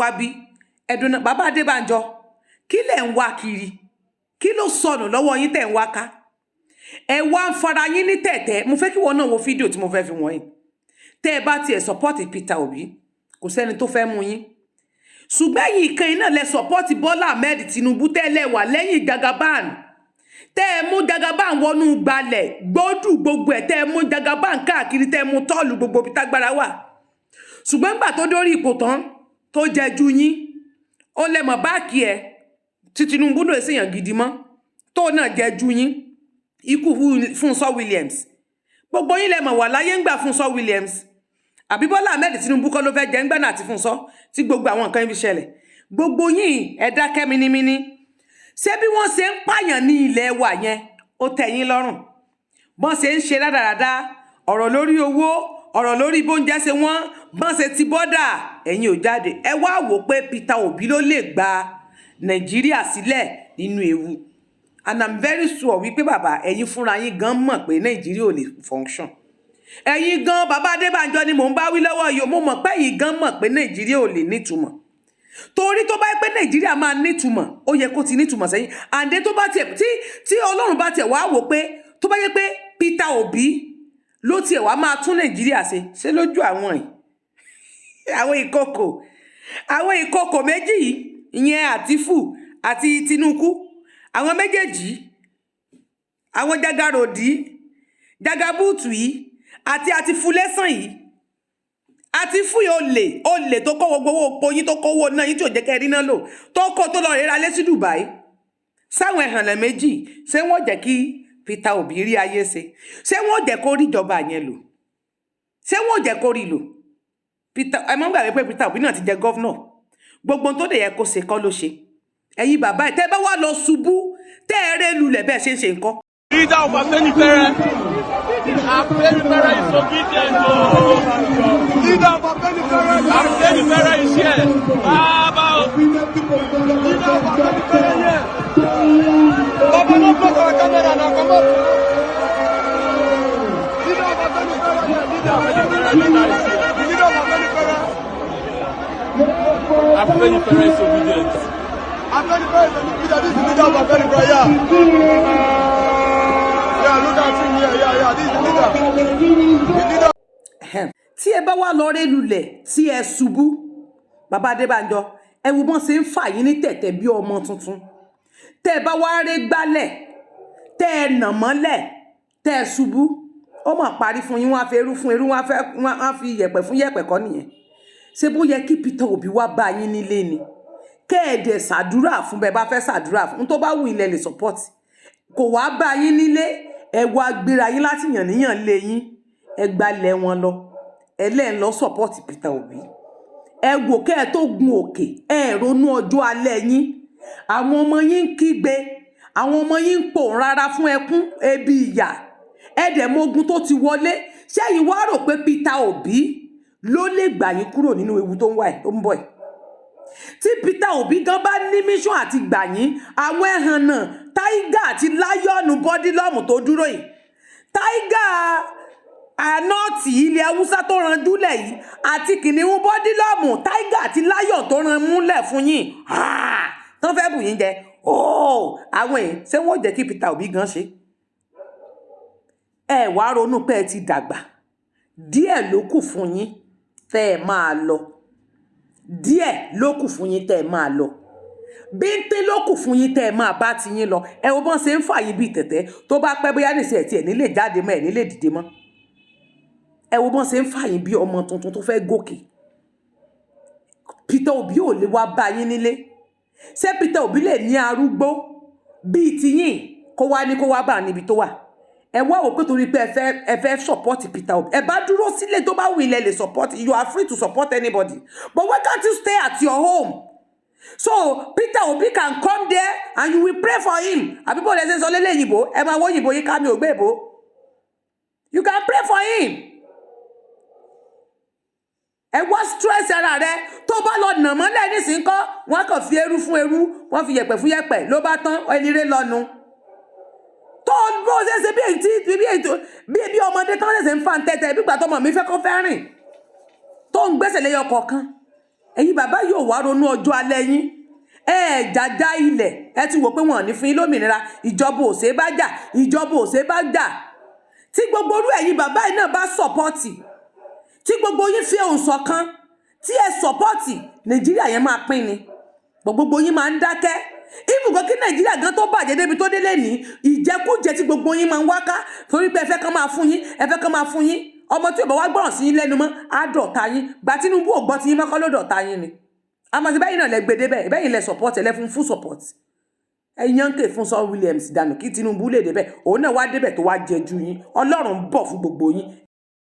Wá bí ẹ̀dùn náà, bàbá Adébánjọ, kí lẹ̀ ń wá kiri? Kí ló sọnù lọ́wọ́ yín tẹ̀ ń wá ká? Ẹ wá ń fara yín ní tẹ̀tẹ̀. Mo fẹ́ kí wọ́n náà wo fídíò tí mo fẹ́ fi wọ̀nyí. Tẹ́ ẹ bá tiẹ̀ support Peter Obi, kò sẹ́ni tó fẹ́ mú yín, ṣùgbọ́n ẹ̀yin kan iná lẹ support Bọ́lá Ahmed Tinubu tẹ́lẹ̀ wà lẹ́yìn Jagaban, tẹ́ ẹ mú Jagaban wọnú gbalẹ̀ gbódù gbogbo ẹ̀, tẹ́ ẹ mú Jagaban káàkiri, tẹ́ ẹ mú tọ́ọ̀lù gbogbo bí tágbára wà. Ṣùgbọ́n nígbà tó dórí ipò tán, tó jẹjú yín, ó lẹ́mọ̀ báàkì ẹ̀ tí Tinubu náà ṣèyàn gidi mọ́, tó náà jẹjú yín. Ikú Fúnṣọ́ Williams, gbogbo yín lẹ́mọ̀ wà láyé ńgbà Fúnṣọ́ Williams. Àbí Bọ́lá Ahmed Tinubu kọ́ ló fẹ́ jẹ́ ńgbà náà àti Fúnṣọ́ tí gbogbo àwọn nǹkan yìí fi ṣẹlẹ̀? Gbogbo yín, ẹ dákẹ́ mínímíní. Ṣé bí wọ́n ṣe ń pààyàn ní ilẹ̀ wa yẹn, ó tẹ́ yín lọ́rùn? Bọ́n ṣe ń ṣe rádaràda, ọ̀rọ̀ lórí owó, ọ̀rọ̀ lórí bóúnjẹ ṣe wọ́n, bọ́n ṣe ti bọ́dà, ẹ̀yin ò jáde. Ẹ wá wò pé Peter Obi ló lè gba Nàìjíríà sílẹ̀ nínú ewu. And I'm very sure wípé bàbá, ẹ̀yin fúnra yín gan mọ̀ pé Nàìjíríà ò lè function. Ẹ̀yin gan, bàbá Adébánjọ ni mò ń bá wí lọ́wọ́ yìí, mo mọ̀ pé ẹ̀yin gan mọ̀ pé Nàìjíríà ò lè nítumọ̀, torí tó bá yẹ pé Nàìjíríà máa nítumọ̀, ó yẹ kó ti nítumọ̀ sẹ́yìn. Àǹdé tó bá tiẹ̀ tí Ọlọ́run bá tiẹ̀ wá wò pé tó bá yẹ pé Peter Obi ló tiẹ̀ wá máa tún Nàìjíríà ṣe, ṣé lójú àwọn yìí, àwọn ìkòkò méjì yìí, ìyẹn Àtífù àti Tinubu, àwọn méjèèjì, àwọn jagaròdì jagabúùtù yìí àti Àtifúlẹ́sàn yìí, àti fún olè, olè tó kó gbogbo owó oko yín, tó kówó náà yín tí ò jẹ́ kẹ́ ẹ rí náà lò, tó kó tó lọ rẹ́ra lé sí Dubai, sáwọn ẹ̀hànlẹ̀ méjì, ṣé wọ́n jẹ́ kí Peter Obi rí ayé ṣe? Ṣé wọ́n jẹ́ kó rí ìjọba yẹn lò? Ṣé wọ́n jẹ́ kó rí lò? Peter, ẹ mọ́ gbàgbé pé Peter Obi náà ti jẹ governor. Gbogbo ohun tó dẹ̀ yẹ kó ṣe kọ́ ló ṣe. Ẹ̀yin bàbá ẹ̀, tẹ́ bá wà lọ ṣubú, tẹ́ ẹ rẹ́ lulẹ̀, bẹ́ẹ̀ ṣe ń ṣe nǹkan. Leader of Afenifere. Afenifere is obedient. Oh. Leader of Afenifere. Afenifere is here. Baba. Leader of Afenifere here. Baba, no block our camera now. Come up. Leader of Afenifere here. Leader. Afenifere leader is here. The leader of Afenifere. Afenifere is obedient. Afenifere is the leader. This is the leader of Afenifere. Yeah. Yeah, look at him here. Yeah. This is the leader. The leader. Ẹhẹ́n. Tí ẹ bá wá lọ rẹ́ lulẹ̀, tí ẹ ṣubú, bàbá Adébánjọ, ẹ wo bọ́n ṣe ń fà yín ní tẹ̀tẹ̀ bí ọmọ tuntun. Tẹ́ ẹ bá wá rẹ́ gbálẹ̀, tẹ́ ẹ nà mọ́lẹ̀, tẹ́ ẹ ṣubú, ó mà parí fún yín. Wọ́n á fi eru fún eru, wọ́n á fi yẹ̀pẹ̀ fún yẹ̀pẹ̀ kọ́ nìyẹn. Ṣé bó yẹ kí Peter Obi wá bá yín nílé ni, kẹ́ ẹ dẹ̀ ṣàdúrà fún bẹ́ẹ̀ bá fẹ́ ṣàdúrà fún tó bá wù ilẹ̀ lè support, kò wá bá yín nílé, ẹ wá gbéra yín láti yàn níyàn lé yín, ẹ gbalẹ̀ wọn lọ, ẹ lẹ́ẹ̀ lọ support Peter Obi. Ẹ wò, kẹ́ ẹ tó gun òkè, ẹ ronú ọjọ́ alẹ́ yín. Àwọn ọmọ yín ń kígbe, àwọn ọmọ yín ń pò rárá fún ẹkún, ebi, ìyà. Ẹ dẹ̀ mọ ogun tó ti wọlé. Ṣẹ́yìn wá rò pé Peter Obi ló lè gbà yín kúrò nínú ewu tó ń wà ẹ̀, tó ń bọ̀ ẹ̀? Tí Peter Obi gan bá ní mission àti gbà yín, àwọn ẹhànnà tiger àti lion bọ́dílọ́mù tó dúró yìí, tiger ànọ́ọ̀tì ilẹ̀ Haúsá tó ranjú lẹ̀ yìí àti kìnìún bọ́dílọ́mù, tiger àti lion tó ran múlẹ̀ fún yín tán fẹ́ bù yín jẹ ooo, àwọn èyí, ṣé wọ́n jẹ́ kí Peter Obi gan ṣe? Ẹ wàá ronú pé ẹ ti dàgbà, díẹ̀ ló kù fún yín tẹ́ ẹ máa lọ. Díẹ̀ ló kù fún yín tẹ́ ẹ máa lọ, bíntín ló kù fún yín tẹ́ ẹ máa bá ti yín lọ. Ẹ wo bọ́n ṣe ń fà yín bíi tẹ̀tẹ̀. Tó bá pẹ́ bóyá nìṣẹ́, ẹ̀ tiẹ̀ nílé jáde mọ́, ẹ̀ nílé dìde mọ́. Ẹ wo bọ́n ṣe ń fà yín bí ọmọ tuntun tó fẹ́ gòkè. Peter Obi ò lè wá bá yín nílé. Ṣé Peter Obi lè ní arúgbó bíi tiyín kó wá ní kó wá bá níbi tó wà? Ẹ wá wò pé torí pé ẹ fẹ́ support Peter Obi, ẹ bá dúró sílé. Tó bá wù ilẹ̀ lè support. You are free to support anybody, but why can't you stay at your home so Peter Obi can come there and you will pray for him? Àbí bó lẹ ṣe sọ lélẹ̀ òyìnbó? Ẹ máa wọ òyìnbó yìí ká mi ò gbé èbó. You can pray for him. Ẹ wá stress ara rẹ. Tó bá lọ nà mọ́lẹ̀ nísìnyí kọ́, wọ́n kàn fi eru fún eru, wọ́n fi yẹ̀pẹ̀ fún yẹ̀pẹ̀, ló bá tán. Ẹni rẹ lọ́nu tó bó ṣe ṣe bí èyí tí bí èyí tó bí ọmọdé tán ṣẹ̀ṣẹ̀ ń fa tẹ́tẹ́, bí gbà tọmọ mi fẹ́ kó fẹ́ rìn, tó ń gbẹ́sẹ̀ lẹ́yọ kọ̀ọ̀kan. Ẹ̀yin bàbá yóò wá ronú ọjọ́ alẹ́ yín. Ẹ ẹ̀ jàjà ilẹ̀, ẹ ti wò pé wọn ò ní fún yín lómìnira. Ìjọba ò ṣe é bá jà, ìjọba ò ṣe é bá jà. Tí gbogbo orú ẹ̀yin bàbá yìí náà bá support, tí gbogbo yín fi ohùn ṣọ̀kan, tí ẹ support, Nàìjíríà yẹn máa pín ni. Gbogbo yín máa ń dákẹ́ ibùgbọ́ kí Nàìjíríà gan tó bàjẹ́ débi tó délé ní ìjẹkújẹ tí gbogbo yín máa ń wáká, torí pé ẹ fẹ́ kán máa fún yín, ẹ fẹ́ kán máa fún yín. Ọmọ tí ò bá wá gbọ́ràn sí yín lẹ́nu mọ́, á dọ̀tá yín. Gba Tinubu ò gbọ́ tí yín mọ́kọ́, ló dọ̀tá yín ni. Àmọ́ sí bẹ́yìn náà lẹ gbé débẹ̀, bẹ́yìn lẹ support ẹ, lẹ fún full support. Ẹ yánkè fún Sọ Williams dànù kí Tinubu lè débẹ̀. Òun náà wá débẹ̀ tó wá jẹjú yín. Ọlọ́run ń bọ̀ fún gbogbo yín.